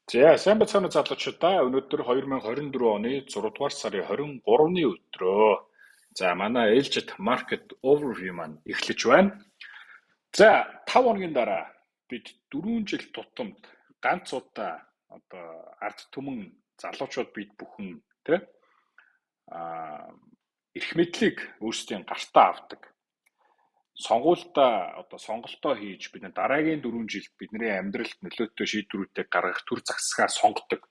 За, сайн байцгаана уу, залуучуудаа. Өнөөдөр 2024 оны 6 дугаар сарын 23-ны өдрөө. За, манай ээлжит market overview маань эхлэж байна. За, 5 хоногийн дараа бид 4 жил тутамд ганц удаа одоо ард түмэн залуучууд бид бүхэн тэ эрх мэдлийг өөрсдийн гартаа авдаг. Сонгуульдаа одоо сонголтоо хийж, бид дараагийн 4 жилд бидний амьдралд нөлөөтэй шийдвэрүүдийг гаргах төр засгаа сонгодог.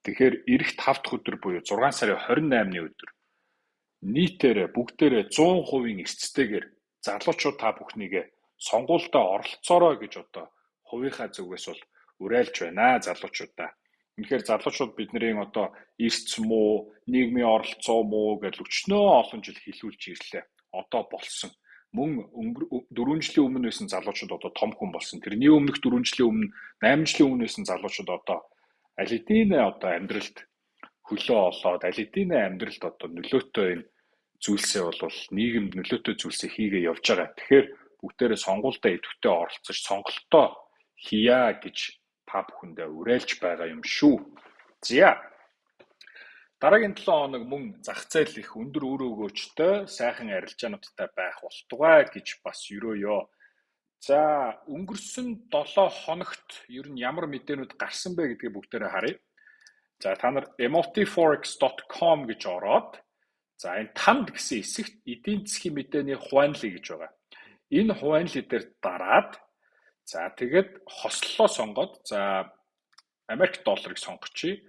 Тэгэхээр ирэх 5 дахь өдөр буюу 6 сарын 28-ны өдөр нийтээрээ бүгдээрээ 100% эрсцтэйгээр залуучууд та бүхнийгээ сонгуульдаа оролцоорой гэж одоо хувийнхаа зүгээс бол уриалж байна залуучуудаа. Үнэхээр залуучууд бидний одоо эрс муу, нийгмийн оролцоо муу гэж өчнөө олон жил хэлүүлж ирлээ. Одоо болсон. Мөн 4 жилийн өмнө байсан залуучууд одоо том хүн болсон. Тэрний өмнөх 4 жилийн өмнө, 8 жилийн өмнө байсан залуучууд одоо аль хэдийн одоо амьдралд хөлөө олоод, аль хэдийн амьдралд одоо нөлөөтэй энэ зүйлсээ бол нийгэмд нөлөөтэй зүйлсээ хийгээ явж байгаа. Тэгэхээр бүгдээрээ сонгуульдаа идэвхтэй оролцож сонголтоо хийя гэж та бүхэндээ уриалж байгаа юм шүү. За. Дараагийн 7 хоног мөн зах зээл их өндөр үр өгөөжтэй сайхан арилжаануудтай байх болтугай гэж бас ерөөё. За, өнгөрсөн 7 хоногт ер нь ямар мэдээнүүд гарсан бэ гэдгийг бүгдээрээ харъя. За, та нар motforex.com гэж ороод, за, энэ танд гэсэн хэсэгт эдийн засгийн мэдээний хуваанлыг гэж байгаа. Энэ хуваанлыг дээр дараад, за, тэгээд хослолоо сонгоод, за, Америк долларыг сонгочихъя.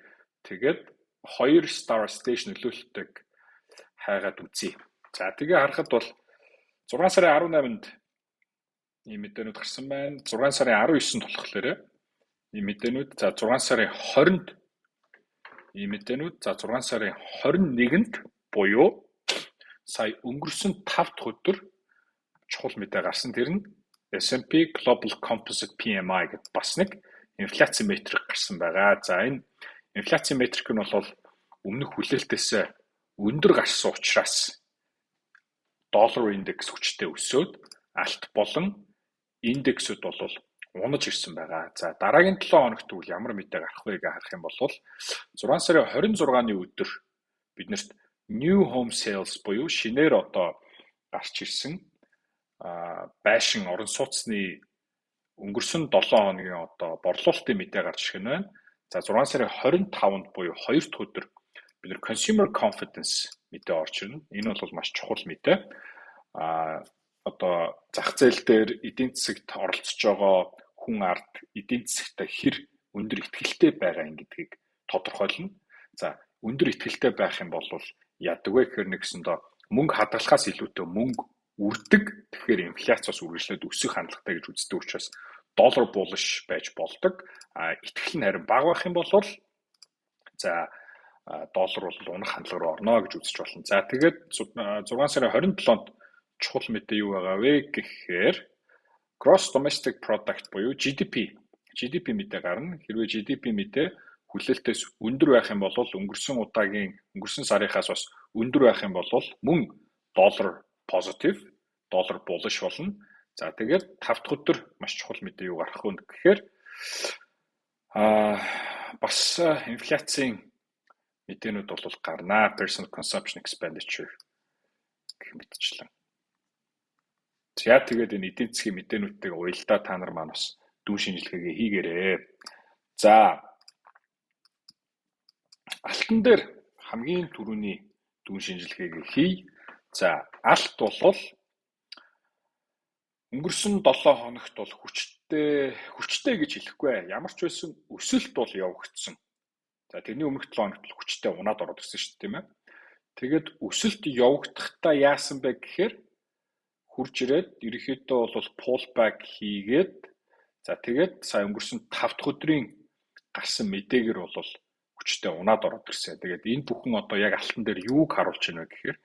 Тэгээд 2 star station нөлөөлөлтөйг хайгаад үзье. За, тэгээ харахад бол 6 сарын 18-нд ийм мэдээнүүд гарсан байна. 6 сарын 19-нд болохоор ийм мэдээнүүд, за, 6 сарын 20-нд ийм мэдээнүүд, за, 6 сарын 21-нд буюу сая өнгөрсөн 5 дахь өдөр чухал мэдээ гарсан. Тэр нь S&P Global Composite PMI гэдэг бас нэг инфляцийн метрик гарсан байгаа. За, энэ инфляцийн метрик нь бол өмнөх хүлээлтээс өндөр гарсан учраас доллар индекс хүчтэй өсөөд алт болон индексүүд бол унаж ирсэн байгаа. За, дараагийн 7 хоногт тэгвэл ямар мэдээ гарах вэ гэж харах юм бол 6 сарын 26-ны өдөр биднэрт new home sales буюу шинээр одоо гарч ирсэн байшин орон сууцны өнгөрсөн 7 хоногийн одоо борлуулалтын мэдээ гарч ирэх нь байна. За, 6 сарын 25-нд буюу 2 дахь өдөр бид нар consumer confidence мэдээ орж ирнэ. Энэ бол маш чухал мэдээ. Одоо зах зээл дээр эдийн засагт оролцож байгаа хүн ард эдийн засагт хэр өндөр итгэлтэй байгаа юм гэдгийг тодорхойлно. За, өндөр итгэлтэй байх юм бол яадаг вэ гэхээр нэгсэндээ мөнгө хадгалахаас илүүтэй мөнгө үрдэг. Тэгэхээр инфляциас үргэлжлээд өсөх хандлагатай гэж үздэг учраас доллар bullish байж болдог. А итгэл нь харин бага байх юм бол, за, доллар бол унах хандлага руу орно гэж үзэж болно. За, тэгээд 6 сарын 27-нд чухал мэдээ юу байгаа вэ гэхээр gross domestic product буюу GDP мэдээ гарна. Хэрвээ GDP мэдээ хүлээлтээс өндөр байх юм бол, өнгөрсөн удаагийн өнгөрсөн сарынхаас бас өндөр байх юм бол мөн доллар positive, доллар bullish болно. За, тэгээд 5 дахь өдөр маш чухал мэдээ юу гарах вэ гэхээр бас инфляцийн мэдээнүүд бол гарнаа. Personal consumption expenditure гэх мэтчлэн. За, тэгээд энэ эдийн засгийн мэдээнүүдтэйг уялдаа та нар маань бас дүн шинжилгээгээ хийгээрэй. За, алтан дээр хамгийн түрүүний дүн шинжилгээгээ хий. За, алт бол өнгөрсөн 7 хоногт бол хүчтэй, хүчтэй гэж хэлэхгүй. Ямар ч байсан өсөлт бол явагдсан. За, тэрний өмнөх 7 хоногт бол хүчтэй унаад ороод ирсэн шүү дээ, тийм ээ. Тэгээд өсөлт явагдахдаа яасан бэ гэхээр хурж ирээд ерөнхийдөө бол pullback хийгээд, за, тэгээд сая өнгөрсөн 5 дахь өдрийн гарсан мэдээгээр бол хүчтэй унаад ороод ирсэн. Тэгээд энэ бүхэн одоо яг алтан дээр юуг харуулж байна вэ гэхээр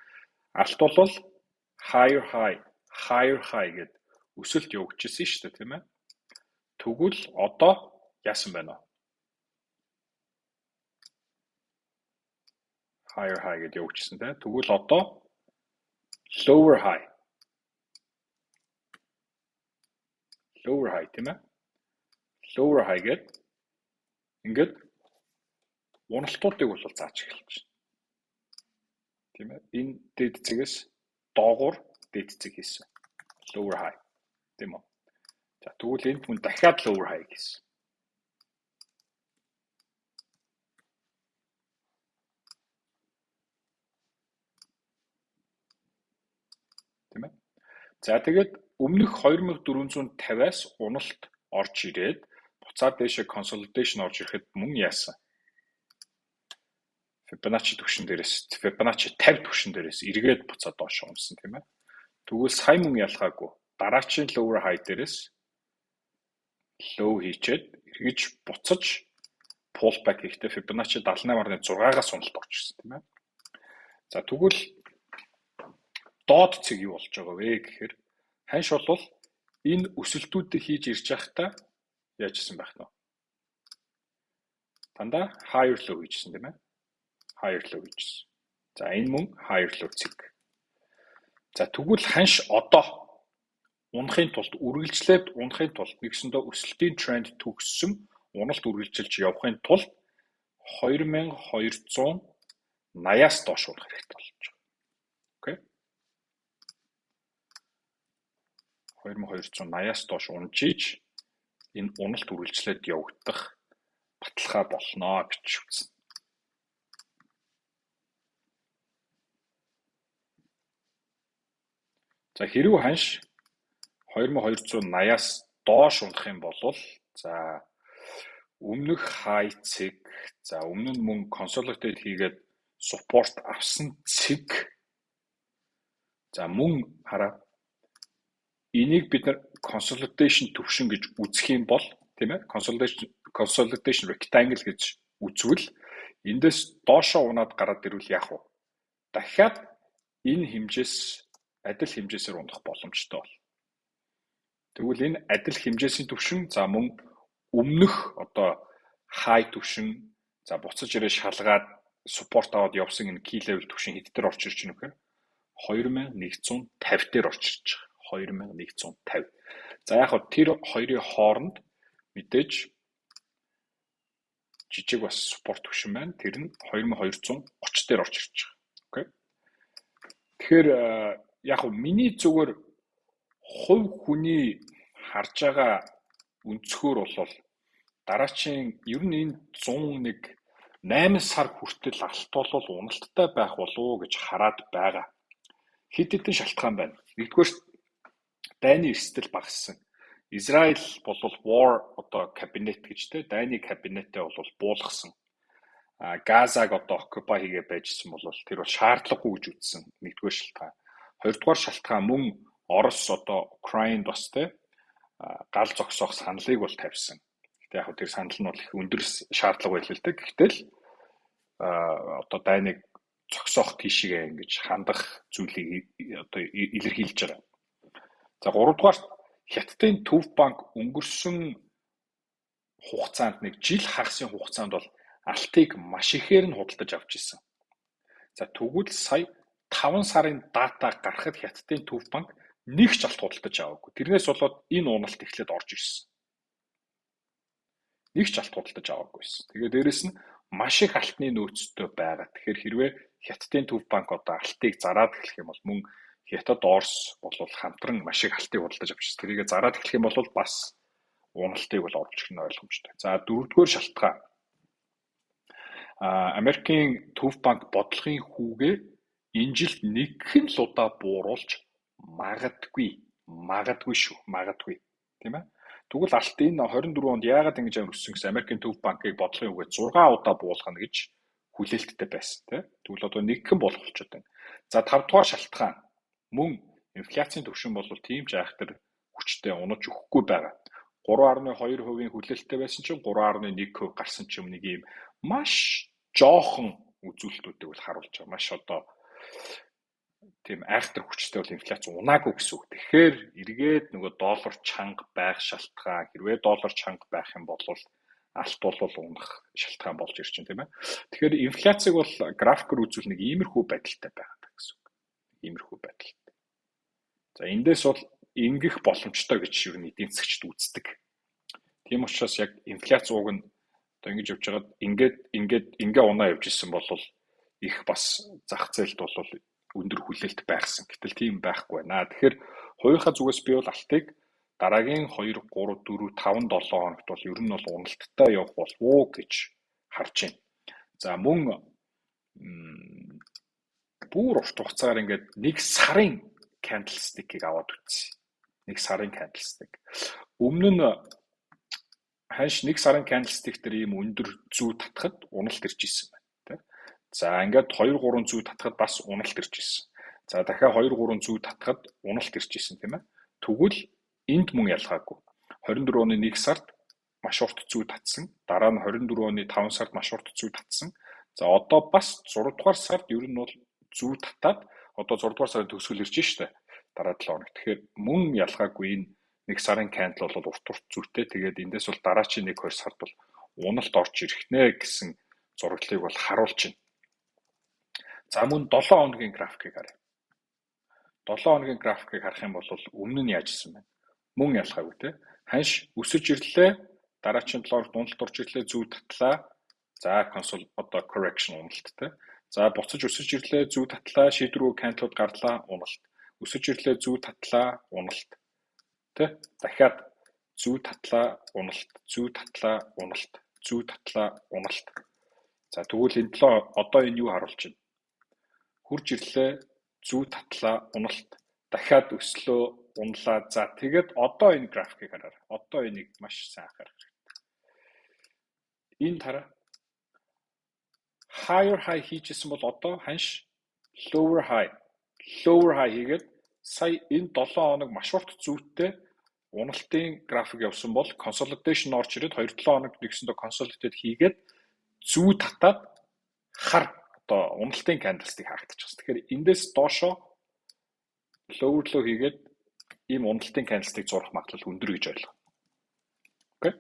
алт бол higher high, higher high гэд өсөлт явагдчихсан шүү дээ, тийм ээ. Тэгвэл одоо яасан байна вэ? Higher high гэд явагдчихсан, тийм. Тэгвэл одоо lower high. Lower high, тийм ээ. Lower high гэд Ингээд уналтуудыг бол зааж эхэлж байна. Тийм ээ. Энэ дээд цэгээс доогуур дээд цэг хийсэн. Lower high. Тийм үү? За, тэгвэл энд мөн дахиад lower high хийсэн. Тийм ээ. За, тэгээд өмнөх 2450-аас уналт орж ирээд буцаад дээшээ consolidation орж ирэхэд мөн яасан? Fibonacci түвшин дээрээс, Fibonacci 50 түвшин дээрээс эргээд буцаад доош унсан, тийм ээ. Тэгвэл сая мөн ялгаагүй дараачийн lower high дээрээс low хийчээд эргэж буцаж pullback хийхдээ Fibonacci 78.6-аас уналт орж ирсэн, тийм ээ. За, тэгвэл доод цэг юу болж байгаа вэ гэхээр ханш бол энэ өсөлтүүдийг хийж ирж байхдаа яаж исэн байх нь вэ? Дандаа higher low хийжсэн, тийм ээ. Higher low хийжсэн. За, энэ мөн higher low цэг. За, тэгвэл ханш одоо унахын тулд, үргэлжлээд унахын тулд, нэгсэндээ өсөлтийн тренд төгссөн, уналт үргэлжилж явахын тулд 2280-аас доош унах хэрэгтэй болж байгаа. Окей. 2280-аас доош унж иж энэ уналт үргэлжлээд явагдах баталгаа болно гэж үзнэ. За, хэрвээ ханш 2280-аас доош унах юм бол, за, өмнөх high цэг, за, өмнө нь мөн consolidate хийгээд support авсан цэг, за, мөн хараа, энийг бид нар consolidation төвшин гэж үзэх юм бол, тийм ээ, consolidation rectangle гэж үзвэл эндээс доошоо унаад гараад ирвэл яах вэ? Дахиад энэ хэмжээс, адил хэмжээсээр унах боломжтой бол. Тэгвэл энэ адил хэмжээсийн төвшин, за, мөн өмнөх одоо high төвшин, за, буцаж ирээ шалгаад support аваад явсан энэ key level төвшин хэд дээр орж ирж байна вэ гэхээр 2150 дээр орж ирж байгаа. 2150. За, яг хөө тэр хоёрын хооронд мэдээж жижиг бас support төвшин байна. Тэр нь 2230 дээр орж ирж байгаа. Окей. Тэгэхээр яг хөө миний зүгээр хувь хүний харж байгаа өнцгөр бол дараачийн ер нь энэ 101 8 сар хүртэл алт бол уналттай байх болов уу гэж хараад байгаа. Хэд хэдэн шалтгаан байна. Нэгдүгээр, дайны эрсдэл багассан. Израиль бол war одоо кабинет гэж те, дайны кабинетээ бол буулгасан. А Газаг одоо occupy хийгээ байжсэн бол тэр бол шаардлагагүй гэж үзсэн. Нэгдүгээр шалтгаан. Хоёрдугаар шалтгаан, мөн Орос одоо Украинд бас те гал зогсоох саналыг бол тавьсан. Гэтэ яг тэр санал нь бол их өндөр шаардлага байлаа л дээ. Гэхдээ л одоо дайныг зогсоох тийшээ ингэж хандах зүйлийг одоо илэрхийлж байгаа. За, гуравдугаар, Хятадын төв банк өнгөрсөн хугацаанд, нэг жил хагасын хугацаанд бол алтыг маш ихээр нь худалдаж авч ирсэн. За, тэгвэл сая 5 сарын дата гарахад Хятадын төв банк нэг ч алт худалдаж аваагүй. Тэрнээс болоод энэ уналт эхлээд орж ирсэн. Нэг ч алт худалдаж аваагүй байсан. Тэгээ дээрэс нь маш их алтны нөөцтэй байгаа. Тэгэхээр хэрвээ Хятадын төв банк одоо алтыг зараад эхлэх юм бол мөн Хятад, Орос бол хамтран маш их алтыг худалдаж авчихсан. Тэрийгэ зараад эхлэх юм бол бас уналтыг бол оруулж ирэх нь ойлгомжтой. За, дөрөвдүгээр шалтгаан. Америкийн төв банк бодлогын хүүгээ энэ жилд нэгхэн л удаа бууруулж магадгүй. Магадгүй шүү. Магадгүй. Тийм ээ. Тэгвэл алт энэ 24 онд яагаад ингэж амар өссөн гэсэн, Америкийн төв банкыг бодлогын хүүгээ 6 удаа буулгана гэж хүлээлттэй байсан, тийм. Тэгвэл одоо нэгхэн болох болчиход байна. За, 5 дугаар шалтгаан, мөн инфляцийн түвшин бол тийм ч айхтар хүчтэй унаж өгөхгүй байгаа. 3.2% хүлээлттэй байсан чинь 3.1% гарсан ч юм, нэг ийм маш жоохон үзүүлэлтүүдийг бол харуулж байгаа. Маш одоо тийм айхтар хүчтэй бол инфляц унаагүй гэсэн үг. Тэгэхээр эргээд нөгөө доллар чанга байх шалтгаан, хэрвээ доллар чанга байх юм бол алт бол унах шалтгаан болж ирж байна, тийм ээ. Тэгэхээр инфляцийг бол графикээр үзвэл нэг иймэрхүү байдалтай байгаа гэсэн үг. Иймэрхүү байдалтай. За, эндээс бол ингэх боломжтой гэж ер нь эдийн засгчид үздэг. Тийм учраас яг инфляц уг нь Одоо ингэж явж байгаад ингээд ингээд ингээ унаа явж исэн бол их бас зах зээлд бол өндөр хүлээлт байхсан. Гэтэл тийм байхгүй байна. Тэгэхээр хувийнхаа зүгээс би бол алтыг дараагийн 2, 3, 4, 5, 7 хоногт бол ер нь бол уналттай явах болов уу гэж харж байна. За, мөн бүр урт хугацаагаар ингээд нэг сарын candlestick-ийг аваад үзье. Нэг сарын candlestick. Өмнө нь ханш нэг сарын candlestick дээр ийм өндөр зүү татхад уналт ирж исэн байна, тэ. За, ингээд 2 3 зүү татхад бас уналт ирж исэн. За, дахиад 2 3 зүү татхад уналт ирж исэн, тийм ээ. Тэгвэл энд мөн ялгаагүй. 24 оны 1 сард маш урт зүү татсан. Дараа нь 24 оны 5 сард маш урт зүү татсан. За, одоо бас 6 дугаар сард ер нь бол зүү татаад одоо 6 дугаар сарын төгсгөл ирж штэ. Дараа 7 хоног. Тэгэхээр мөн ялгаагүй энэ нэг сарын candle бол урт урт зүүтэй. Тэгээд эндээс бол дараачийн 1 2 сард бол уналт орж ирэх нэ гэсэн зураглалыг бол харуулж байна. За, мөн 7 хоногийн графикийг харъя. 7 хоногийн графикийг харах юм бол өмнө нь яажсэн байна? Мөн ялгаагүй, те. Ханш өсөж ирлээ. Дараачийн 7 хоногт уналт орж ирлээ, зүү татлаа. За, consol одоо correction, уналт, те. За, буцаж өсөж ирлээ, зүү татлаа, шийдвэр candle-ууд гарлаа, уналт. Өсөж ирлээ, зүү татлаа, уналт. Тэ? Дахиад зүү татлаа, уналт, зүү татлаа, уналт, зүү татлаа, уналт. За, тэгвэл энэ 7 одоо энэ юу харуулж байна? Хурж ирлээ, зүү татлаа, уналт. Дахиад өслөө, унлаа. За, тэгээд одоо энэ графикийг хараарай. Одоо энийг маш сайн анхаарах хэрэгтэй. Энэ тараа higher high хийжсэн бол одоо ханш lower high, lower high хийгээд сая энэ 7 хоног маш урт зүүтэй уналтын график явсан бол consolidation орж ирээд 2-7 хоног нэгсэндээ consolidate хийгээд зүү татаад хар одоо уналтын candlestick хаагдчихсан. Тэгэхээр эндээс доошоо lower low хийгээд ийм уналтын candlestick зурах магадлал өндөр гэж ойлгоо. Okay.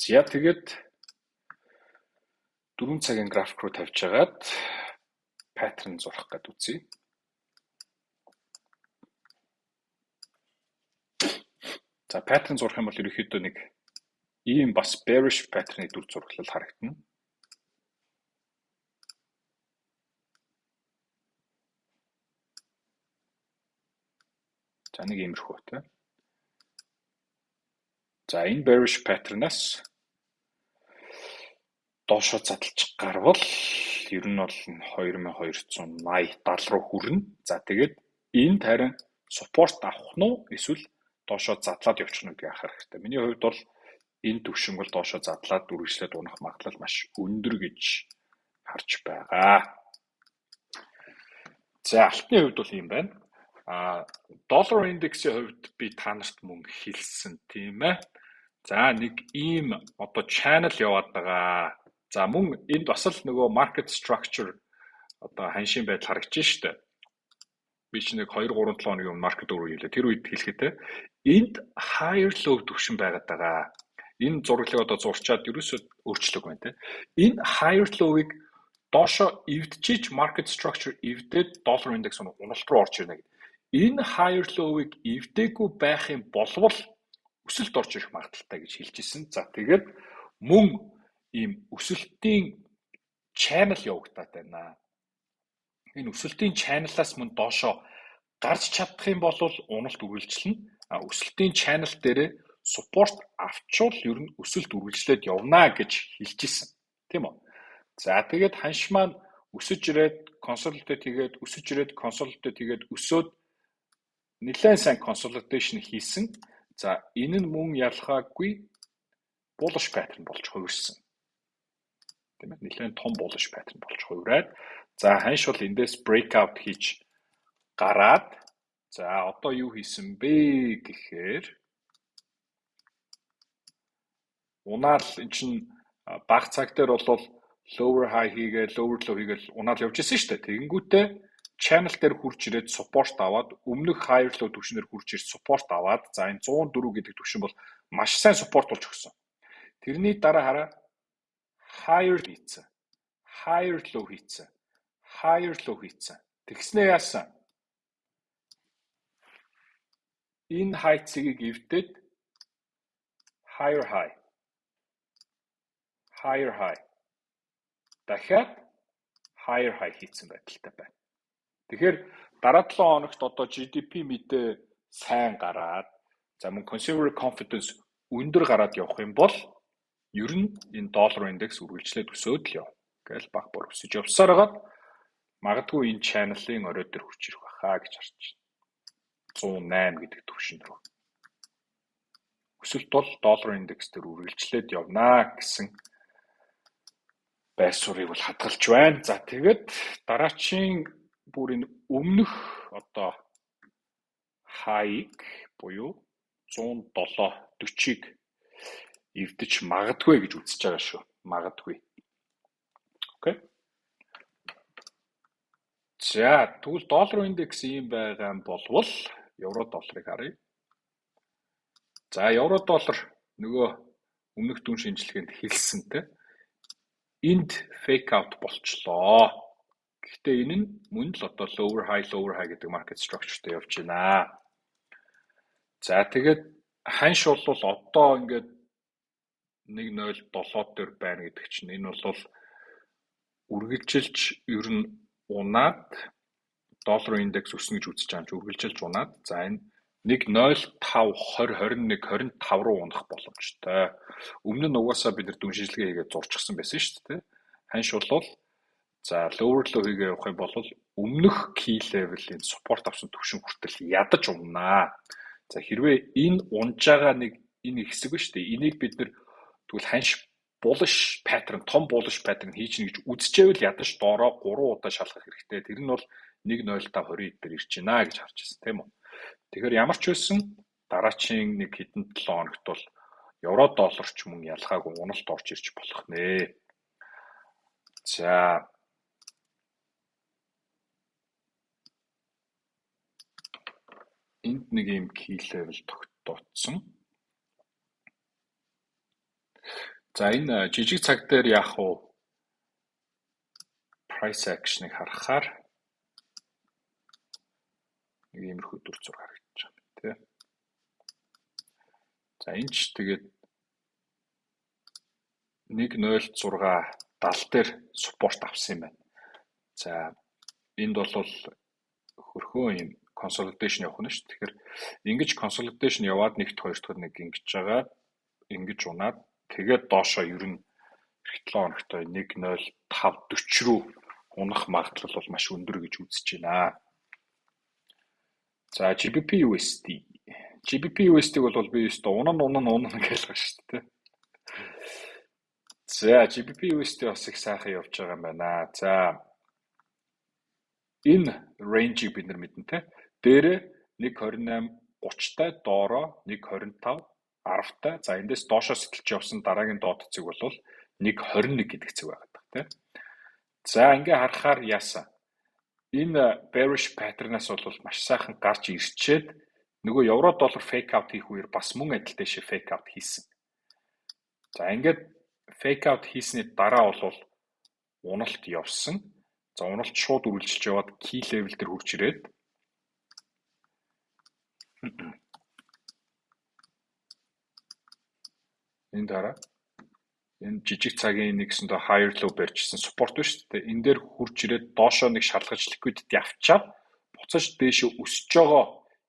За, тэгээд 4 цагийн график руу тавьж хагаад pattern зурах гээд үзье. За, pattern зурах юм бол ерөнхийдөө нэг ийм бас bearish pattern-ы дүр зураглал харагдана. За, нэг иймэрхүү, тийм. За, энэ bearish pattern-аас доошоо задлж гарвал ер нь бол 2280 70 руу хүрнэ. За, тэгээд энд харин support авах нь уу эсвэл доошоо задлаад явчих нь гэдгийг анхаарах хэрэгтэй. Миний хувьд бол энэ түвшинг бол доошоо задлаад үргэлжлээд унах магадлал маш өндөр гэж харж байгаа. За, алтны хувьд бол ийм байна. А доллар индексийн хувьд би та нарт мөн хэлсэн, тийм ээ. За, нэг ийм одоо channel яваад байгаа. За, мөн энд бас л нөгөө market structure, одоо ханшийн байдал харагдаж штэ. Би чи нэг 2 3 7 хоногийн өмнө market өөрөө хэлээ. Тэр үед хэлэхэд энд higher low төвшин байгаад байгаа. Энэ зураглалыг одоо зурчаад ерөөсөө өөрчлөг байна, те. Энэ higher low-ыг доошо эвдчихэж, market structure эвдээд доллар индекс уналт руу орж ирнэ гэдэг. Энэ higher low-ыг эвдээгүй байх юм болвол өсөлт орж ирэх магадлалтай гэж хэлж исэн. За, тэгээд мөн ийм өсөлтийн channel явагдаад байна. Энэ өсөлтийн channel-аас мөн доошоо гарч чадах юм бол уналт үргэлжлэнэ. А өсөлтийн channel дээрээ support авчвал ер нь өсөлт үргэлжлээд явна гэж хэлж исэн. Тийм үү? За, тэгээд ханш маань өсөж ирээд consolidate хийгээд, өсөж ирээд consolidate хийгээд, өсөөд нэлээд сайн consolidation хийсэн. За, энэ нь мөн ялгаагүй bullish pattern болж хувирсан. Тийм ээ, нэлээд том bullish pattern болж хувираад, за, ханш бол эндээс breakout хийж гараад, за, одоо юу хийсэн бэ гэхээр унаал эн чинь баг цаг дээр бол lower high хийгээл, lower low хийгээл унаал явж исэн шүү дээ. Тэгэнгүүтээ channel дээр хурж ирээд support аваад, өмнөх higher low түвшнээр хурж ирж support аваад, за, энэ 104 гэдэг түвшин бол маш сайн support болж өгсөн. Тэрний дараа хараа, higher хийцэн. Higher low хийцэн. Higher low хийцэн. Тэгснээ яасан? Энэ high цэгийг эвдээд higher high, higher high, дахиад higher high хийсэн байдалтай байна. Тэгэхээр дараа 7 хоногт одоо GDP мэдээ сайн гараад, за мөн consumer confidence өндөр гараад явах юм бол ер нь энэ доллар индекс үргэлжлээд өсөөд л яв. Гээл баг бор өсөж явсаар хагаад магадгүй энэ channel-ын орой дээр хүрч ирэх байхаа гэж харж байна. 108 гэдэг түвшин рүү. Өсөлт бол доллар индекс дээр үргэлжлээд явнаа гэсэн байр суурийг бол хадгалж байна. За, тэгээд дараачийн бүр энэ өмнөх одоо high буюу 107 40-ыг эвдэж магадгүй гэж үзэж байгаа шүү. Магадгүй. Okay. За, тэгвэл доллар индекс ийм байгаа юм болвол евро долларыг харъя. За, евро доллар нөгөө өмнөх дүн шинжилгээнд хэлсэнтэй энд fake out болчлоо. Гэхдээ энэ нь мөн л одоо lower high, lower high гэдэг market structure-тэй явж байна. За, тэгээд ханш бол одоо ингээд 1.07 дээр байна гэдэг чинь энэ бол үргэлжилж ер нь унаад, доллар индекс өснө гэж үзэж байгаа юм чи үргэлжилж унаад, за, энэ 1.05 20 21 25 руу унах боломжтой. Өмнө нь угаасаа бид нар дүн шинжилгээ хийгээд зурчихсан байсан шүү дээ. Ханш бол за lower low хийгээ явах юм бол өмнөх key level-ийн support авсан түвшин хүртэл ядаж уннаа. За, хэрвээ энэ унж байгаа нэг энэ хэсэг ба шүү дээ. Энийг бид нар тэгвэл ханш bullish pattern, том bullish pattern хийж гэж үзчихэвэл ядаж доороо 3 удаа шалгах хэрэгтэй. Тэр нь бол 1.05 20 дээр ирж байна гэж харж байсан, тийм үү? Тэгэхээр ямар ч байсан дараачийн нэг хэдэн 7 хоногт бол евро доллар ч мөн ялгаагүй уналт орж ирж болох нэ. За, энд нэг юм key level тогтооцсон. За, энэ жижиг цаг дээр яах вэ? Price action-ыг харахаар нэг иймэрхүү дүр зураг харагдаж байгаа юм, тий. За, энэ ч тэгээд 1.06 70 дээр support авсан юм байна. За, энд бол хөрхөө юм consolidation явах нь шүү. Тэгэхээр ингэж consolidation яваад нэгт, хоёр дахь нэг ингэж байгаа, ингэж унаад, тэгээд доошоо ер нь эх 7 хоногт 1.05 40 рүү унах магадлал бол маш өндөр гэж үзэж байна. За, GBP USD. GBP USD-г бол би өстө унан унан унан гэж байгаа шүү дээ. За, GBP USD бас их сайхан явж байгаа юм байна. За, энэ range-ийг бид нар мэднэ, те. Дээрээ 1.28 30-тай, доороо 1.25 10-тай. За, эндээс доошоо сэтэлж явсан дараагийн доод цэг бол 1.21 гэдэг цэг байгаад байна, те. За, ингээ харахаар яасан? Энэ bearish pattern-аас бол маш сайхан гарч ирчээд нөгөө евро доллар fake out хийх үеэр бас мөн адил дэшээ fake out хийсэн. За, ингээд fake out хийсний дараа бол уналт явсан. За, уналт шууд үргэлжилж яваад key level дээр хүрч ирээд энэ дараа энэ жижиг цагийн нэгсэндээ higher low барьжсэн support ба шүү дээ. Энэ дээр хүрч ирээд доошоо нэг шалгаж liquidity авчаад буцаж дээшээ өсөж байгаа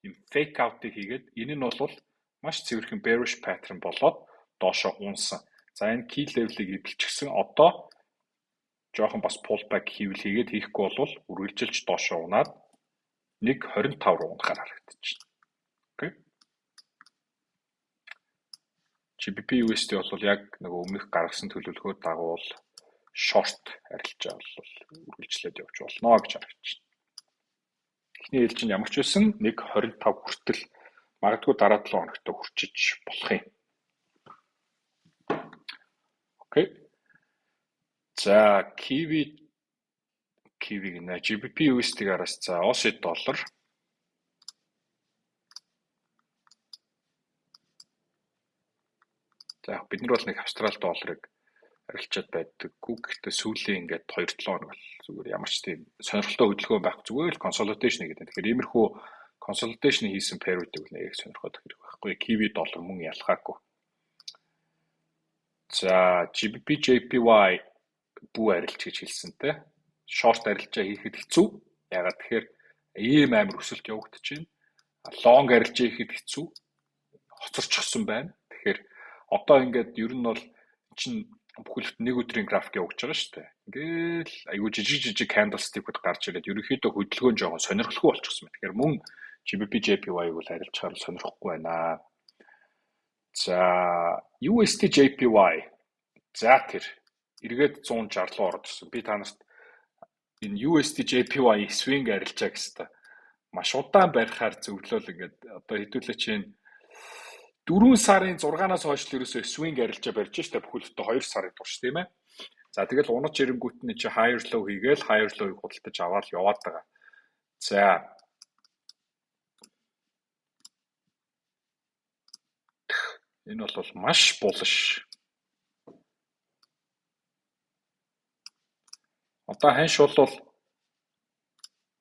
юм fake out-ыг хийгээд энэ нь бол маш цэвэрхэн bearish pattern болоод доошоо унсан. За, энэ key level-ыг эвдэлчихсэн. Одоо жоохон бас pullback хийвэл хийгээд, хийхгүй бол үргэлжилж доошоо унаад 1.25 руу унахаар харагдчихна. Okay. GBP USD бол яг нөгөө өмнөх гаргасан төлөвлөгөө дагуул short арилжаа бол үргэлжлээд явж болно гэж харагдаж байна. Эхний ээлжинд ямар ч байсан 1.25 хүртэл, магадгүй дараа 7 хоногт хүрчиж болох юм. Okay. За, Kiwi гинэ, GBP USD-г араас, за, Aussie доллар. За, бид нар бол нэг австрал долларыг арилжаад байдаггүй. Гэхдээ сүүлийн ингээд 2-7 хоног бол зүгээр ямар ч тийм сонирхолтой хөдөлгөөн байхгүй, зүгээр л consolidation гэдэг. Тэгэхээр иймэрхүү Consolidation хийсэн pair-үүдийг нэг сонирхоод хэрэг байхгүй. Kiwi доллар мөн ялгаагүй. За, GBP JPY бүү арилж гэж хэлсэн те. Short арилжаа хийхэд хэцүү. Ягаад тэгэхээр ийм амар өсөлт явагдаж байна. Long арилжаа хийхэд хэцүү. Хоцорчихсон байна. Тэгэхээр одоо ингээд ер нь бол чинь бүхэл бүтэн нэг өдрийн график явагдаж байгаа шүү дээ. Ингээл айгүй жижиг жижиг candlestick-ууд гарч ирээд ерөнхийдөө хөдөлгөөн жоохон сонирхолгүй болчихсон байна. Тэгэхээр мөн GBP JPY-г бол арилжахаар сонирхохгүй байна. За, USD JPY, за, тэр эргээд 160 руу ороод ирсэн. Би та нарт энэ USD JPY swing арилжаа гэсэн маш удаан барихаар зөвлөөл. Ингээд одоо хэдүүлээ чинь 4 сарын 6-наас хойш л ерөөсөө swing арилжаа барьж штэ, бүхэл бүтэн 2 сарын турш, тийм ээ. За, тэгэл унаж ирэнгүүт нь чи higher low хийгээл, higher low-ыг худалдаж аваад яваад байгаа. За, энэ бол маш bullish. Одоо ханш бол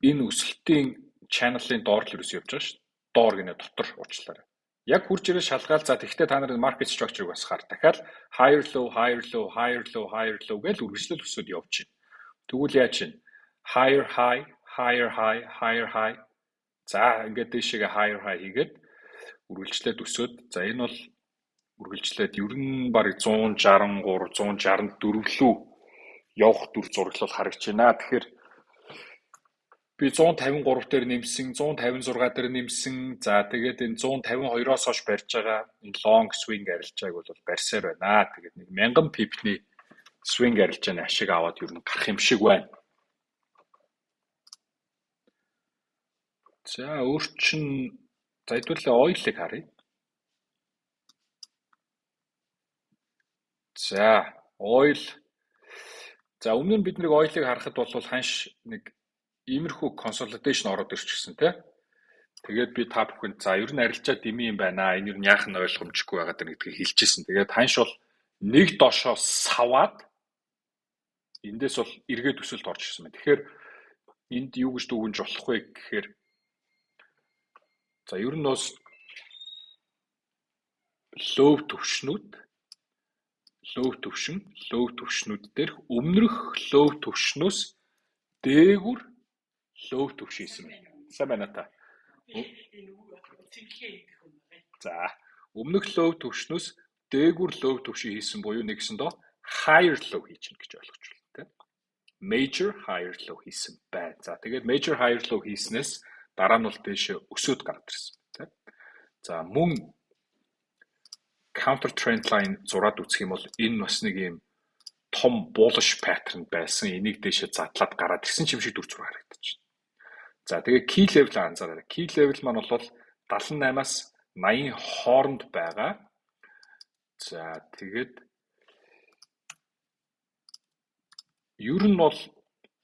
энэ өсөлтийн channel-ын доор л ерөөсөө явж байгаа шүү дээ. Доор гинэ, дотор, уучлаарай. Яг хурж ирээ шалгаал. За, тэгвэл та нарын market structure-ыг бас хар. Дахиад higher low, higher low, higher low, higher low гэж үргэлжлэл өсөд явж байна. Тэгвэл яаж чинь? Higher high, higher high, higher high. За, ингээд дээшээгээ higher high хийгээд үргэлжлээд өсөөд, за, энэ бол үргэлжлээд ер нь бараг 163, 164 лүү явах дүр зураглал харагдаж байна. Тэгэхээр би 153 дээр нэмсэн, 156 дээр нэмсэн. За, тэгээд энэ 152-оос хойш барьж байгаа энэ long swing арилжааг бол барьсаар байна. Тэгээд нэг 1000 pip-ний swing арилжааны ашиг аваад ер нь гарах юм шиг байна. За, өөр чин, за, хэдүүлээ oil-ыг харъя. За, oil. За, өмнө нь бид нэг oil-ыг харахад бол ханш нэг иймэрхүү consolidation ороод ирчихсэн тий. Тэгээд би та бүхэнд, за, ер нь арилжаа дэмий юм байна. Энэ ер нь яах нь ойлгомжгүй байгаа даа гэдгийг хэлчихсэн. Тэгээд ханш бол нэг доошоо саваад эндээс бол эргээд өсөлт орж ирсэн байна. Тэгэхээр энд юу гэж дүгнж болох вэ гэхээр, за, ер нь бас low төвшнүүд, low төвшин, low төвшнүүд дээрх өмнөх low төвшнөөс дээгүр low төвшин хийсэн байна. Сайн байна та. За, өмнөх low төвшнөөс дээгүр low төвшин хийсэн буюу нэгсэндөө higher low хийж гин гэж ойлгож байна тийм. Major higher low хийсэн байна. За, тэгээд major higher low хийснээс дараа нь бол дээшээ өсөөд гараад ирсэн тийм. За, мөн counter trend line зураад үзэх юм бол энэ бас нэг юм том bullish pattern байсан. Энийг дээшээ задлаад гараад ирсэн ч юм шиг дүр зураг харагдаж байна. За, тэгээ key level анзаараарай. Key level маань бол 78-аас 80 хооронд байгаа. За, тэгээд ер нь бол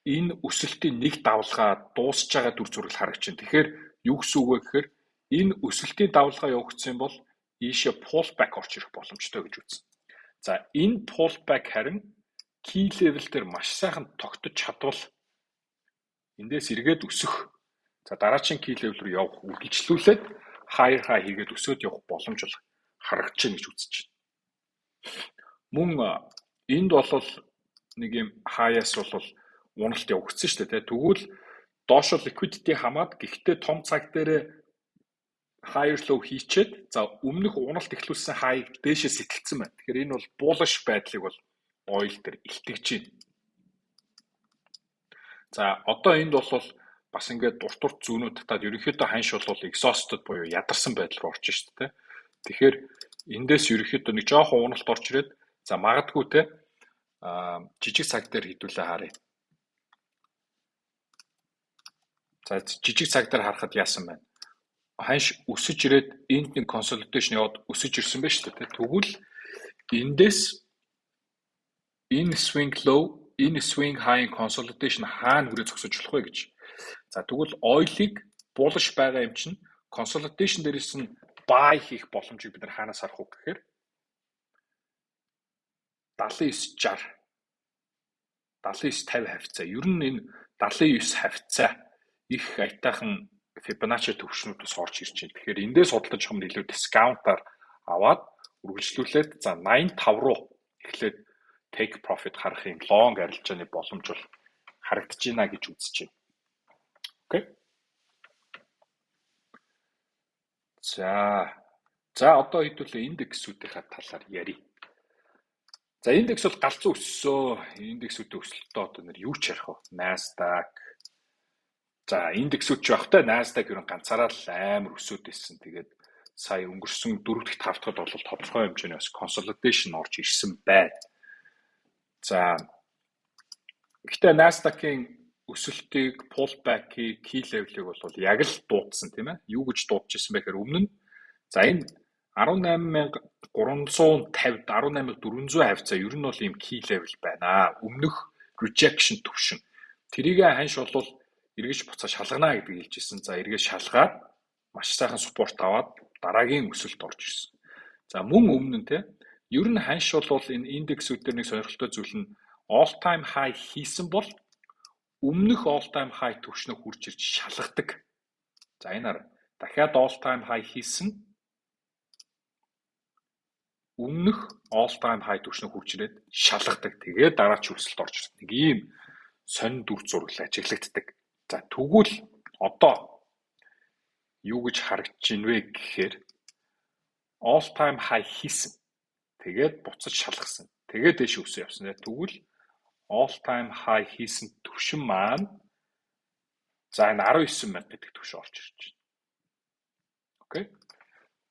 энэ өсөлтийн нэг давлгаа дуусж байгаа дүр зураг харагдаж байна. Тэгэхээр юу гэсэн үг вэ гэхээр энэ өсөлтийн давлгаа явагдсан юм бол ийшээ pull back орж ирэх боломжтой гэж үзнэ. За, энэ pull back харин key level дээр маш сайхан тогтож чадвал эндээс эргээд өсөх. За, дараагийн key level руу явах, үргэлжлүүлээд higher high хийгээд өсөөд явах боломж бол харагдаж байна гэж үзэж байна. Мөн энд бол нэг юм хаяас бол уналт явагдсан шүү дээ. Тэгвэл доошо liquidity хамаад, гэхдээ том цаг дээр higher low хийчээд, за, өмнөх уналт эхлүүлсэн high дээшээ сэтэлсэн байна. Тэгэхээр энэ бол bullish байдлыг бол oil дээр илтгэж байна. За, одоо энд бол бас ингээд урт урт зүүнүүд татаад ерөнхийдөө ханш бол exhausted буюу ядарсан байдал руу орж шүү дээ. Тэгэхээр эндээс ерөнхийдөө нэг жоохон уналт орж ирээд, за, магадгүй те, жижиг цаг дээр хэдүүлээ харъя. За, жижиг цаг дээр харахад яасан байна? Ханш өсөж ирээд энд нэг consolidation яваад өсөж ирсэн байна шүү дээ. Тэгвэл эндээс энэ swing low, энэ swing high consolidation хаана хүрээ зогсож болох вэ гэж. За, тэгвэл oil-ыг bullish байгаа юм чинь consolidation дээрээс нь buy хийх боломжийг бид нар хаанаас харах вэ гэхээр 79 60, 79 50 хавьцаа. Ер нь энэ 79 хавьцаа их аятайхан Fibonacci төвшнүүд бас орж ирж байна. Тэгэхээр эндээс худалдаж авах нь илүү discount-аар аваад үргэлжлүүлээд за 85 руу эхлээд take profit харах юм long арилжааны боломж бол харагдаж байна гэж үзэж байна. Окей. За. За, одоо хэдүүлээ индексүүдийнхаа талаар ярья. За, индекс бол галзуу өссөн. Индексүүдийн өсөлтөө одоо нэр юу ч ярих вэ? Nasdaq. За, индексүүд ч явахтай Nasdaq ер нь ганцаараа л амар өсөөд ирсэн. Тэгээд сая өнгөрсөн 4 дахь 5 дахьд бол тодорхой хэмжээний бас consolidation орж ирсэн байна. За, гэхдээ Nasdaq-ийн өсөлтийг, pullback-ийг, key level-ийг бол яг л дуудсан, тийм ээ. Юу гэж дуудаж ирсэн бэ гэхээр өмнө нь за энэ 18,350, 18,400 хавьцаа ер нь бол ийм key level байна. Өмнөх rejection төвшин. Тэрийг ханш бол эргэж буцаа шалгана гэдгийг хэлж ирсэн. За, эргээ шалгаад маш сайхан support аваад дараагийн өсөлт орж ирсэн. За, мөн өмнө нь те ер нь ханш бол энэ индексүүд дээр нэг сонирхолтой зүйл нь all time high хийсэн бол өмнөх all time high түвшнөө хүрч ирж шалгадаг. За, энэ хар дахиад all time high хийсэн, өмнөх all time high түвшнөө хүрч ирээд шалгадаг. Тэгээд дараач өсөлт орж ирдэг. Нэг ийм сонин дүр зураг ажиглагддаг. За, тэгвэл одоо юу гэж харагдаж байна вэ гэхээр all time high хийсэн. Тэгээд буцаж шалгасан. Тэгээд дээш өсөө явсан. Тэгвэл all time high хийсэн түвшин маань за энэ 19 мянга гэдэг түвшин орж ирж байна. Окей.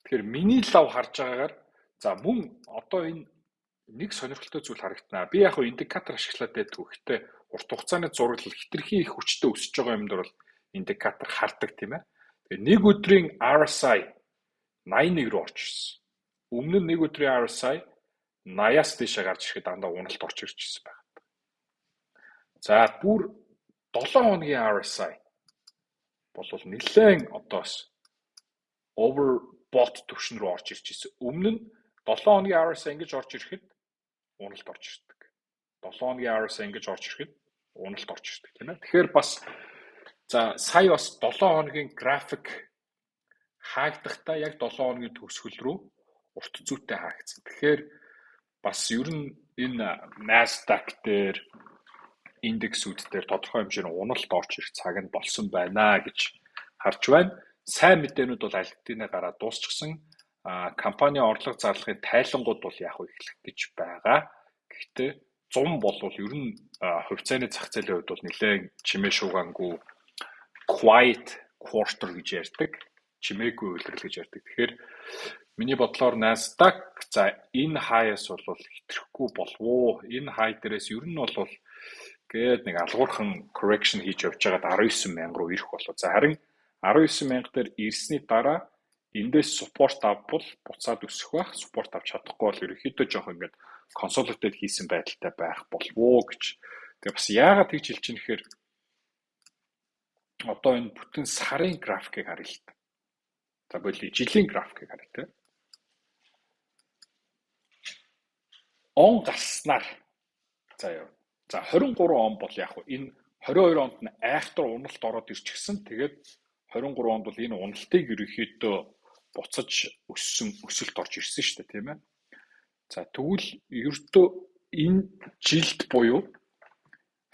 Тэгэхээр миний лав харж байгаагаар за мөн одоо энэ нэг сонирхолтой зүйл харагдана. Би яг хөө индикатор ашиглаад байдгүй. Гэхдээ урт хугацааны зураглал хэтэрхий их хүчтэй өсөж байгаа юм дээр бол индикатор хардаг, тийм ээ. Тэгээ нэг өдрийн RSI 81 рүү орж ирсэн. Өмнө нь нэг өдрийн RSI 80-аас дээшээ гарч ирэхэд дандаа уналт орж ирж ирсэн байна. За, бүр 7 хоногийн RSI болвол нэлээд одоо бас overbought түвшин рүү орж ирж ирсэн. Өмнө нь 7 хоногийн RSI ингэж орж ирэхэд уналт орж ирдэг. 7 хоногийн RSI ингэж орж ирэхэд уналт орж ирдэг, тийм ээ. Тэгэхээр бас за сая бас 7 хоногийн график хаагдахдаа яг 7 хоногийн төгсгөл рүү урт зүйтэй хаагдсан. Тэгэхээр бас ер нь энэ Nasdaq дээр, индексүүд дээр тодорхой хэмжээний уналт орж ирэх цаг нь болсон байна гэж харж байна. Сайн мэдээнүүд бол аль хэдийнэ гараад дуусчихсан. А компани орлого зарлахын тайлангууд бол яг эхлэх гэж байгаа. Гэхдээ 100 болвол ер нь хувьцааны зах зээлийн хувьд бол нэлээд чимээ шуугангүй quiet quarter гэж ярьдаг. Чимээгүй улирал гэж ярьдаг. Тэгэхээр миний бодлоор Nasdaq за энэ хаяас бол хэтрэхгүй болов уу? Энэ хай дээрээс ер нь бол гээд нэг алгуурхан correction хийж явж байгаад 19 мянга руу ирэх болов. За, харин 19 мянга дээр ирсний дараа эндээс support авбал буцаад өсөх байх. Support авч чадахгүй бол ерөнхийдөө жоох ингээд consolidate хийсэн байдалтай байх болов уу гэж. Тэгээ бас яагаад тэгж хэлж ийм гэхээр одоо энэ бүтэн сарын графикийг харъя л та. За, боли, жилийн графикийг харъя те. Он гарснаар за яа. За, 23 он бол яг энэ 22 онд нь айхтар уналт ороод ирчихсэн. Тэгээд 23 онд бол энэ уналтыг ерөнхийдөө буцаж өссөн, өсөлт орж ирсэн шүү дээ, тийм ээ. За, тэгвэл ердөө энэ жилд буюу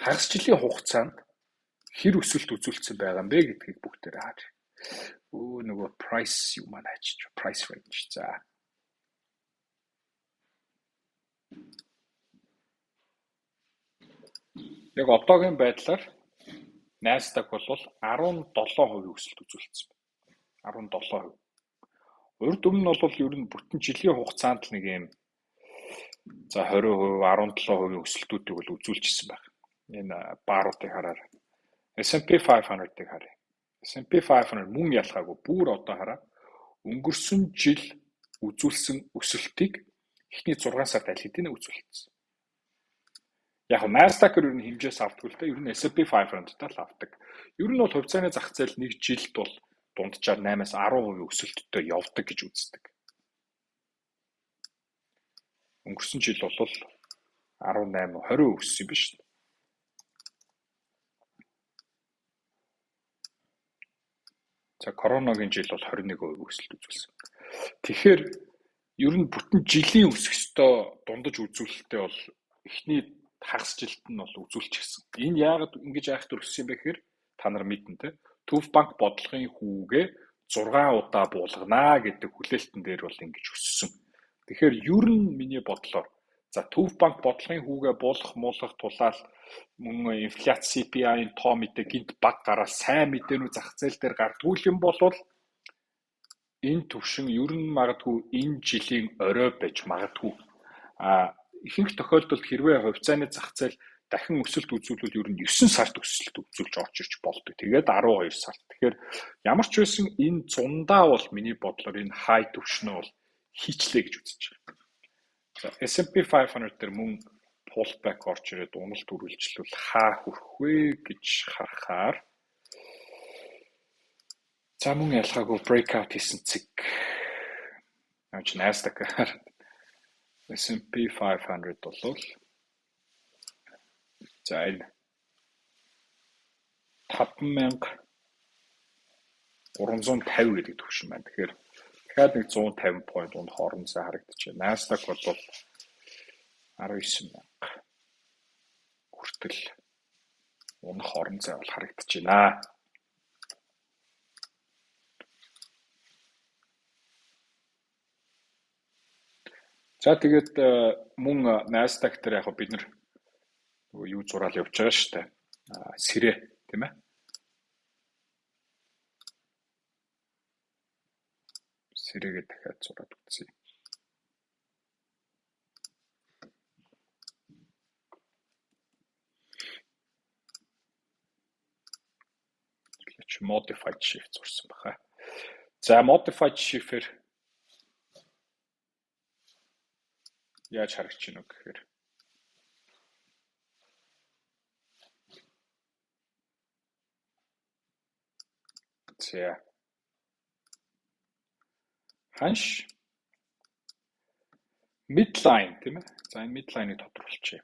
хагас жилийн хугацаанд хэр өсөлт үзүүлсэн байгаа юм бэ гэдгийг бүгдээр харъя. Өө, нөгөө price юу маань хайчих, price range. За. Яг одоогийн байдлаар Nasdaq бол 17% өсөлт үзүүлсэн байна. 17%. Урд өмнө нь бол ер нь бүтэн жилийн хугацаанд л нэг юм за 20%, 17% өсөлтүүдийг бол үзүүлчихсэн байна. Энэ бааруудыг хараар S&P 500-ыг харъя. S&P 500 мөн ялгаагүй бүр одоо хараа, өнгөрсөн жил үзүүлсэн өсөлтийг эхний 6 сард аль хэдийнэ үзүүлсэн. Яг нь Nasdaq-ээр ер нь хэмжээс авдаггүй л дээ. Ер нь S&P 500-тай л авдаг. Ер нь бол хувьцааны зах зээл нэг жилд бол дунджаар 8-аас 10% өсөлттэй явдаг гэж үздэг. Өнгөрсөн жил бол 18, 20% өссөн юм биш үү? За, коронагийн жил бол 21% өсөлт үзүүлсэн. Тэгэхээр ер нь бүтэн жилийн өсөх ёстой дундаж үзүүлэлтээ бол эхний хагас жилд нь бол үзүүлчихсэн. Энэ яагаад ингэж айхтар өссөн юм бэ гэхээр та нар мэднэ те. Төв банк бодлогын хүүгээ 6 удаа буулганаа гэдэг хүлээлтэн дээр бол ингэж өссөн. Тэгэхээр ер нь миний бодлоор за Төв банк бодлогын хүүгээ буулгах муулгах тулаал мөн инфляц CPI-ийн тоо мэдээ гинт баг гараад сайн мэдээнүүд зах зээл дээр гардггүй юм болвол энэ төвшин ер нь магадгүй энэ жилийн орой байж магадгүй. А ихэнх тохиолдолд хэрвээ хувьцааны зах зээл дахин өсөлт үзүүлвэл ер нь 9 сард өсөлт үзүүлж орж ирж болдог. Тэгээд 12 сард. Тэгэхээр ямар ч байсан энэ зундаа бол миний бодлоор энэ хай төвшнөө бол хийчлээ гэж үзэж байгаа. За, S&P 500 дээр мөн pullback орж ирээд уналт үргэлжлүүл хаа хүрэх вэ гэж харахаар за мөн ялгаагүй breakout хийсэн цэг. Наач Nasdaq S&P 500 бол за энэ 5350 гэдэг түвшин байна. Тэгэхээр дахиад нэг 150 point унах орон зай харагдчихэв. Nasdaq бол 19,000 хүртэл унах орон зай бол харагдаж байна. За, тэгээд мөн Nasdaq дээр яг бид нар нөгөө юу зураал явж байгаа шүү дээ. Сэрэ тийм ээ. Сэрэгээ дахиад зураад үзье. Modified shift зурсан баха. За, modified shift-ээр яаж харагдаж байна вэ гэхээр за ханш midline тийм ээ. За, энэ midline-ыг тодруулчихъя.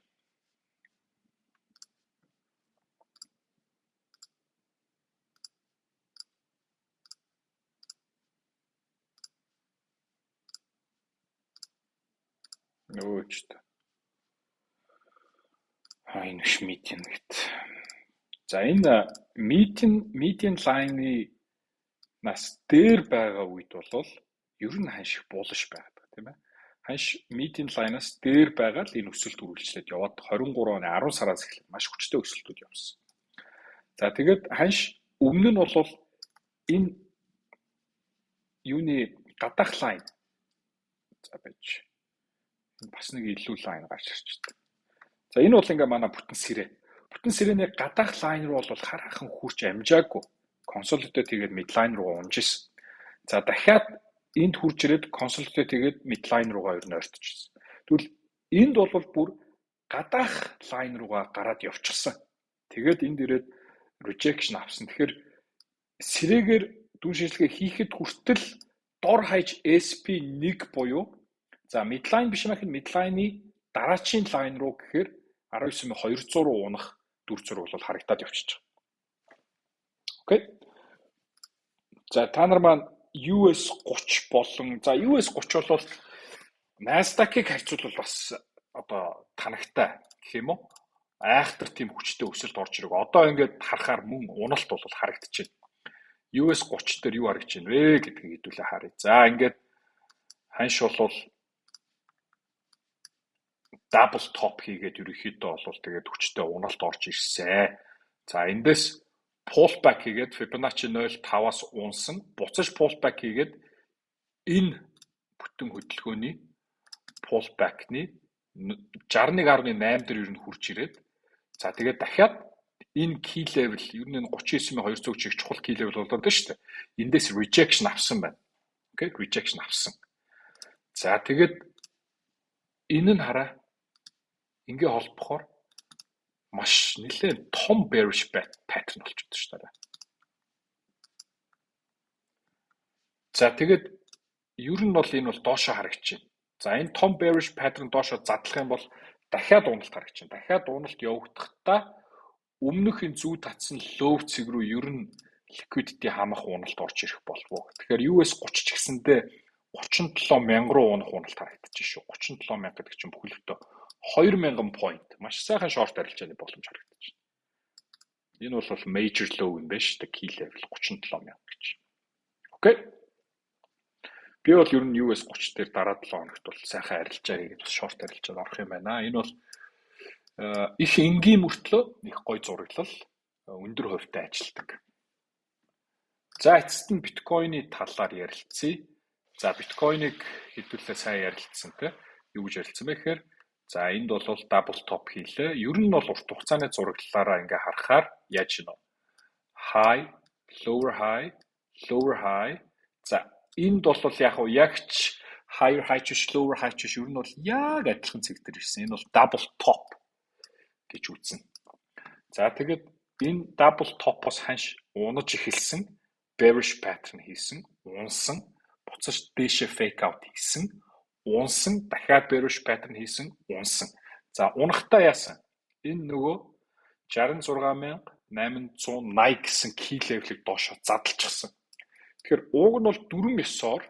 Нөгөөчд. А энэ ш median гэт. За, энэ median line-ы нас дээр байгаа үед бол ер нь ханш их bullish байдаг тийм ээ. Ханш median line-аас дээр байгаа л энэ өсөлт үргэлжлээд яваад 23 оны 10 сараас эхлээд маш хүчтэй өсөлтүүд явсан. За, тэгээд ханш өмнө нь бол энэ юуны гадаах line за байж бас нэг илүү line гарч ирж байна. За, энэ бол ингээ манай бүтэн сэрэ. Бүтэн сэрэний гадаах line руу бол хараахан хүрч амжаагүй. Consolidate хийгээд midline руу унж исэн. За, дахиад энд хурж ирээд consolidate хийгээд midline руугаа ер нь ойртчихсон. Тэгвэл энд бол бүр гадаах line руугаа гараад явчихсан. Тэгээд энд ирээд rejection авсан. Тэгэхээр сэрэгээр дүн шинжилгээ хийхэд хүртэл дор хаяж SP1 буюу за midline биш мах midline-ы дараачийн line руу гэхээр 19,200 руу унах дүр зураг бол харагдаад явчихж байгаа. Окей. За, та нар маань US 30 болон за US 30 бол Nasdaq-ыг харьцуулбал бас одоо танагтай гэх юм уу? Айхтар тийм хүчтэй өсөлт орж ирэг. Одоо ингээд харахаар мөн уналт бол харагдчихэв. US 30 дээр юу харагдаж байна вэ гэдгийг хэдүүлээ харъя. За, ингээд ханш бол double top хийгээд ерөнхийдөө бол тэгээд хүчтэй уналт орж ирсэн. За, эндээс pullback хийгээд Fibonacci 0.5-аас унсан. Буцаж pullback хийгээд энэ бүтэн хөдөлгөөний pullback-ны 61.8 дээр ер нь хүрч ирээд за тэгээд дахиад энэ key level ер нь 39,200 чиг чухал key level болоод байна шүү дээ. Эндээс rejection авсан байна. Окей, rejection авсан. За, тэгээд энэ нь хараа ингээ холбохоор маш нэлээд том bearish pattern болчиход шүү дээ. За, тэгээд ер нь бол энэ бол доошоо харагдаж байна. За, энэ том bearish pattern доошоо задлах юм бол дахиад уналт харагдаж байна. Дахиад уналт явагдахдаа өмнөх энэ зүү татсан low цэг рүү ер нь Liquidity хамах уналт орж ирэх болов уу? Тэгэхээр US 30 ч гэсэндээ 37 мянга руу унах уналт харагдаж шүү. 37 мянга гэдэг чинь бүхэлдээ 2000 point. Маш сайхан short арилжааны боломж харагдаж байна. Энэ бол major low юм байна шүү дээ. Key level 37 мянга гэж. Okay. Би бол ер нь US 30 дээр дараа 7 хоногт бол сайхан арилжаа хийгээд бас short арилжаад орох юм байна. Энэ бол их энгийн мөртлөө их гоё зураглал, өндөр хувьтай ажилтдаг. За, эцэст нь биткойны талаар ярилцъя. За, биткойныг хэдүүлээ сайн ярилцсан, те. Юу гэж ярилцсан бэ гэхээр за, энд бол double top хийлээ. Ер нь бол урт хугацааны зураглалаараа ингээ харахаар яаж гинэ? High, lower high, lower high. За, энд бол яг уу яг ч higher high ч биш, lower high ч биш, ер нь бол яг адилхан цэг дээр ирсэн. Энэ бол double top гэж үзнэ. За, тэгээд энэ double top-оос ханш унаж эхэлсэн, bearish pattern хийсэн, унсан, буцаж дээшээ fake out хийсэн, унсан, дахиад bearish pattern хийсэн, унсан. За, унахтаа яасан? Энэ нөгөө 66,880 гэсэн key level-ыг доошоо задлчихсан. Тэгэхээр уг нь бол дүрэм ёсоор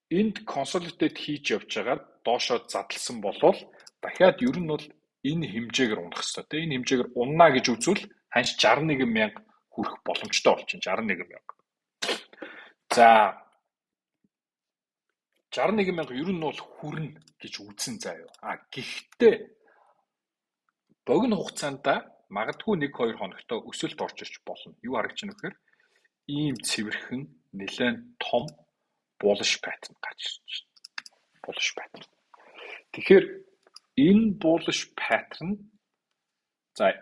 энд consolidate хийж явж байгаад доошоо задлсан болвол дахиад ер нь бол энэ хэмжээгээр унах хэрэгтэй. Тэ, энэ хэмжээгээр унана гэж үзвэл ханш 61 мянга хүрэх боломжтой болж байна. 61 мянга. За, 61 мянга ер нь бол хүрнэ гэж үзсэн заа юу. А гэхдээ богино хугацаанд магадгүй 1 2 хоногтой өсөлт орж ирч болно. Юу харагдаж байна вэ гэхээр ийм цэвэрхэн нэлээд том bullish pattern гарч ирж байна. Bullish pattern. Тэгэхээр энэ bullish pattern, за,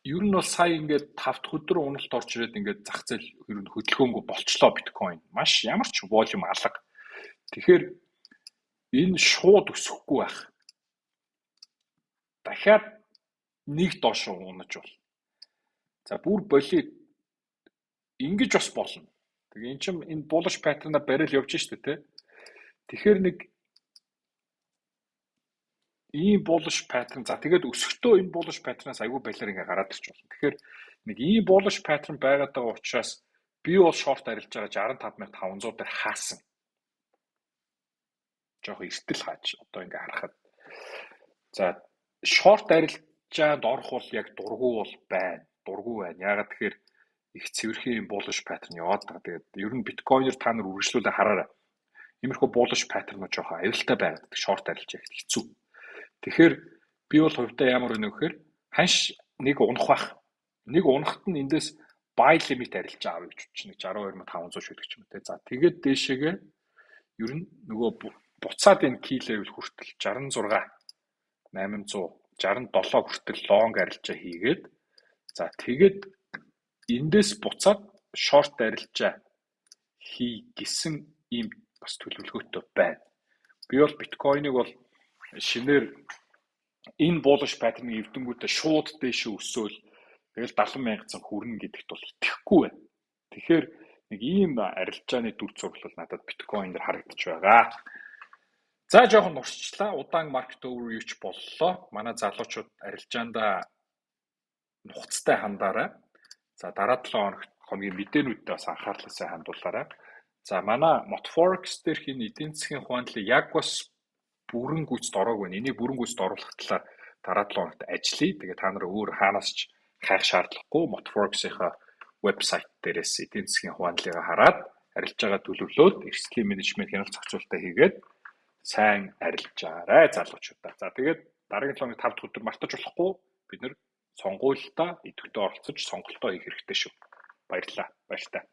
ер нь бол сая ингээд 5 дахь өдөр уналт орж ирээд ингээд зах зээл ер нь хөдөлгөөнгүй болчлоо биткойн. Маш ямар ч volume алга. Тэгэхээр энэ шууд өсөхгүй байх. Дахиад нэг доош унаж бол. За, бүр боли, ингэж бас болно. Тэгээ эн чинь энэ bullish pattern-а барил явж штэ, тэ. Тэгэхээр нэг ийм bullish pattern, за, тэгээд өсөхдөө энэ bullish pattern-аас айгүй балиар ингээ гараад ирч болно. Тэгэхээр нэг ийм bullish pattern байгаад байгаа учраас би бол short арилж байгаа 65,500 дээр хаасан. Жохо эртэл хааж одоо ингээ харахад. За, short арилжаанд орох бол яг дургу бол байна. Дургу байна. Яагаад тэгэхээр их цэвэрхэн юм bullish pattern яваад байгаа. Тэгээд ер нь биткойноор та нар үргэлжлүүлээ хараарай. Иймэрхүү bullish pattern-ууд жоохон аюултай байгаад, short арилжаа их хэцүү. Тэгэхээр би бол хувьдаа ямар вэ гэхээр ханш нэг унах бах. Нэг унахт нь эндээс buy limit арилжаа авъя гэж бодчих. Нэг 62,500 шүлэг ч юм уу те. За, тэгээд дээшээгээ ер нь нөгөө буцаад энэ key level хүртэл 66 867 хүртэл long арилжаа хийгээд, за, тэгээд эндээс буцаад short арилжаа хий гэсэн ийм бас төлөвлөгөөтэй байна. Би бол биткойныг бол шинээр энэ bullish pattern-ыг эвдэнгүүтээ шууд дээшээ өсөөл тэгэл 70 мянган хүрнэ гэдэгт бол итгэхгүй байна. Тэгэхээр нэг ийм арилжааны дүр зураг бол надад биткойн дээр харагдаж байгаа. За, жоохон нуршчлаа. Удаан market overview ч боллоо. Манай залуучууд арилжаандаа нухацтай хандаарай. За, дараа 7 хоногт хоногийн мэдээнүүдтэй бас анхаарлаа сайн хандуулаарай. За, манай Motforex дээрх энэ эдийн засгийн хуанлыг яг бас бүрэн гүйцэд ороогүй байна. Энийг бүрэн гүйцэд оруулах талаар дараа 7 хоногт ажиллая. Тэгээ та нар өөр хаанаас ч хайх шаардлагагүй Motforex-ийнхаа вебсайт дээрээс эдийн засгийн хуанлыгаа хараад арилжаагаа төлөвлөөд, эрсдлийн менежмент, хяналт зохицуулалтаа хийгээд сайн арилжаарай, залуучуудаа. За, тэгээд дараагийн 7 хоногийн 5 дахь өдөр мартаж болохгүй, бид нар сонгуульдаа идэвхтэй оролцож сонголтоо хийх хэрэгтэй шүү. Баярлалаа. Баяртай.